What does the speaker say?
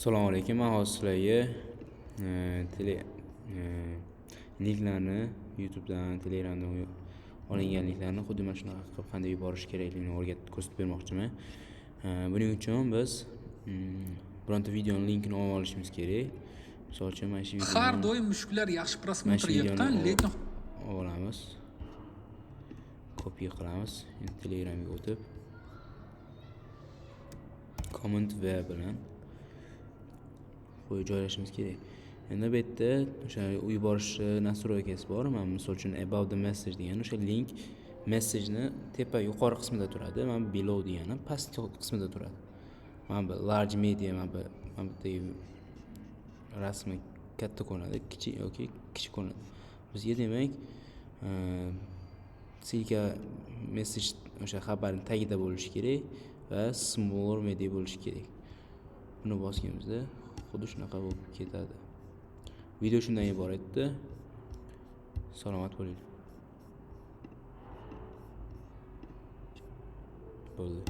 Assalomu alaykum. Men hozir sizlarga tele linklarni YouTube'dan, Telegramdan olingan linklarni xuddi mana shunaqa qilib qanday yuborish kerakligini o'rgatib ko'rsatib bermoqchiman. Buning uchun biz bironta videoni linkini olib olishimiz kerak. Misol uchun, mana shu videoni Har doim mushuklar yaxshi mana просмотр shu videoni yiqqan, lekin olib olamiz. Copy qilamiz. Endi Telegramga o'tib Command V bilan qo'yib joylashimiz kerak. Endi bu yerda o'sha yuborish настройка si bor. Mana, misol uchun, "Above the message" degani o'sha link messageni tepa yuqori qismida turadi. Mana bu "below" degani past qismida turadi. Mana bu large media, mana bu yerdagi rasmi katta ko'rinadi, kichik yoki kichik ko'rinadi. Bizga, demak, ссылка message o'sha xabarning tagida bo'lishi kerak va smaller media bo'lishi kerak. Buni bosganimizda xuddi shunaqa bo'lib ketadi. Video shundan iborat edi. Salomat bo'linglar. Bo'ldi.